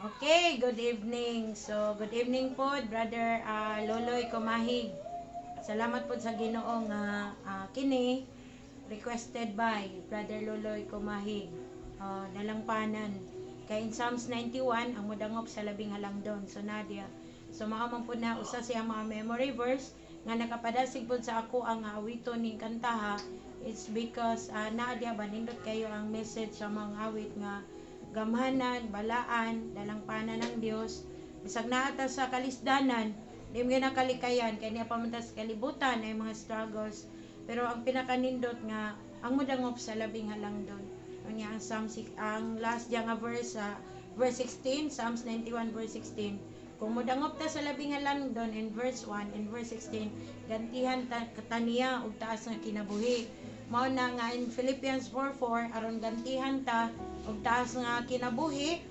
Okay, good evening. So, good evening po, Brother Loloy Comahig. Salamat po sa Ginoo nga kini requested by Brother Loloy Comahig. Dalangpanan. Kay in Psalms 91, ang mudangop sa labing halangdon. So, Nadia. So, mao man po na usa siya mga memory verse nga nakapadasig po sa ako ang awiton ning kantaha. It's because Nadia ba nindot kayo ang message sa mga awit nga gamhanan, balaan, dalangpanan ng Dios. Bisag naa ta sa kalisdanan, di mo nakalikayan kay niya pa man ta sa kalibutan ay mga struggles. Pero ang pinakanindot nga ang mudangop sa labing halangdon. Unya ang Psalm ang last diya nga verse sa verse 16, Psalms 91 verse 16. Kung mudangop ta sa labing halangdon in verse 1 and verse 16, gantihan ta, ta niya og taas nga kinabuhi. Mao na nga in Philippians 4:4, aron gantihan ta og taas nga kinabuhi,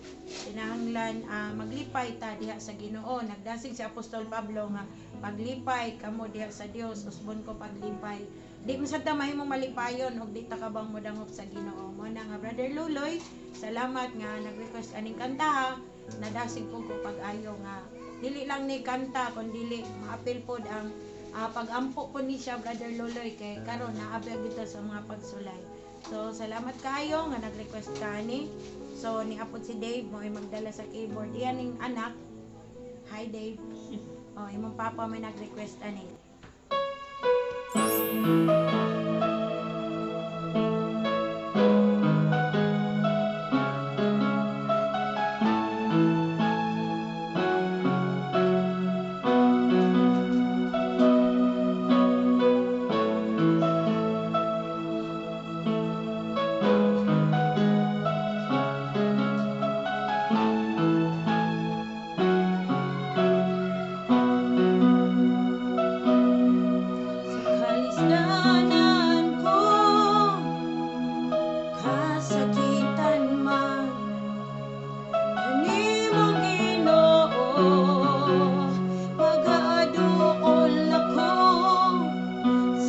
kinahanglan maglipay ta diha sa Ginoo. Nagdasig si Apostol Pablo nga paglipay kamo diha sa Dios, usbon ko paglipay. Di man sad ta mahimong malipayon og di ta kabang modangop sa Ginoo. Mao na nga, Brother Luloy, salamat nga nag-request aning kantaha. Nadasig po ko pag-ayo nga dili lang ni kanta kun dili maapil pod ang pag-ampo po ni siya, Brother Luloy, kay karon naabig dito sa mga pagsulay. So salamat kaayo nga nag-request ka ani. So niapod si Dave mo ay magdala sa keyboard. Iyan ning anak. Hi, Dave. Oh, imong papa may nag-request ani. Sa kalisdanan ko, kasakitan man, kanimo, Ginoo, magaduol ako.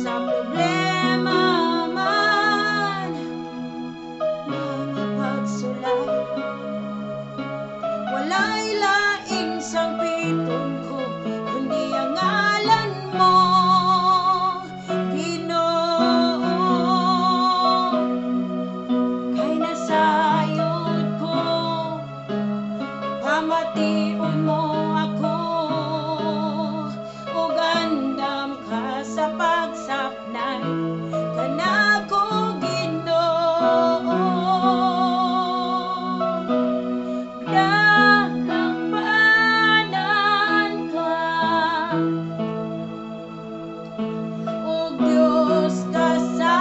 Sa problema man, mga pagsulay, walay laing sangpiton ko kundi ang ngalan mo, Ginoo. Kay nasayod ko, pamation mo ako, ug andam ka sa pagsapnay kanako, Ginoo. Dalangpanan ka ug Dios ka sa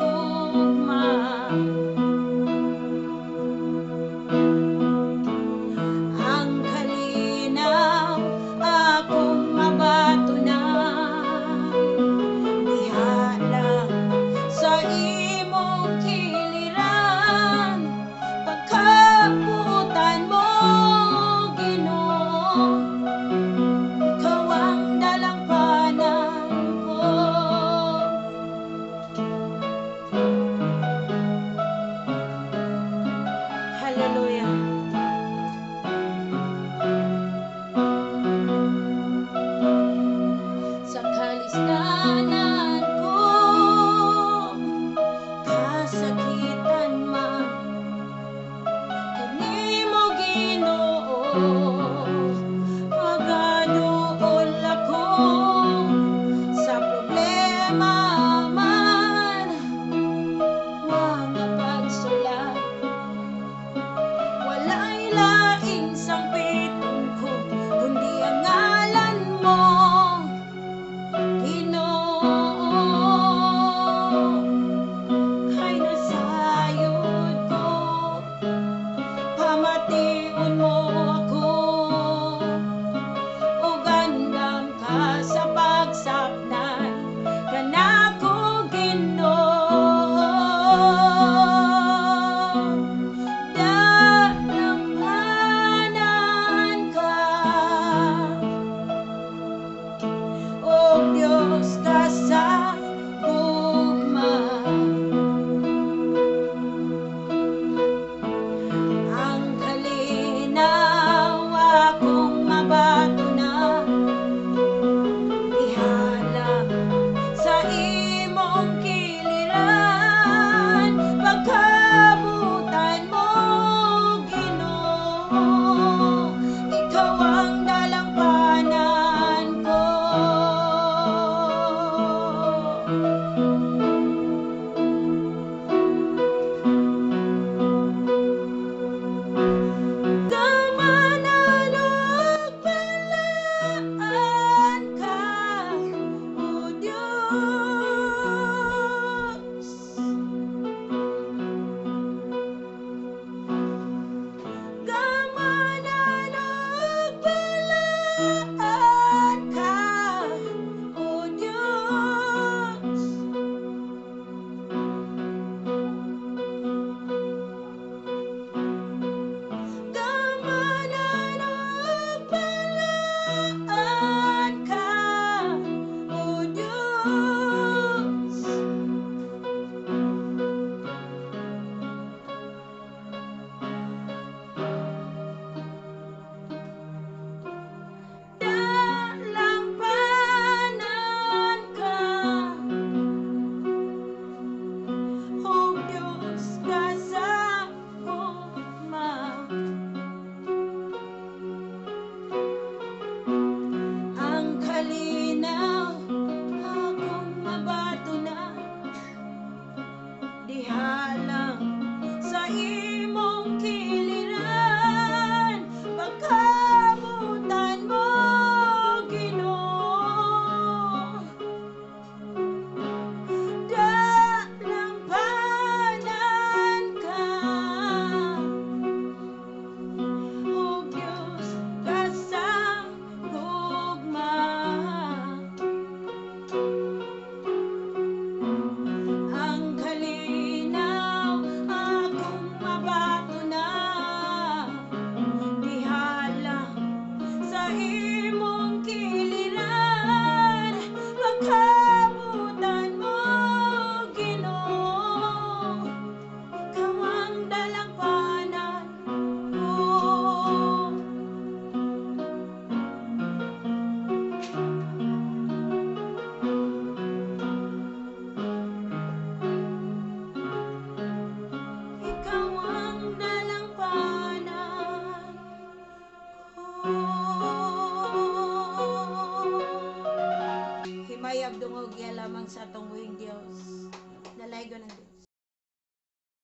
gugma. Ang kalinaw akong mabatunan diha lang sa imong kiliran. Pagkabutan mo, Ginoo, ikaw ang dalangpanan ko. Hallelujah. Sa kalisdanan ko, kasakitan man, kanimo, Ginoo,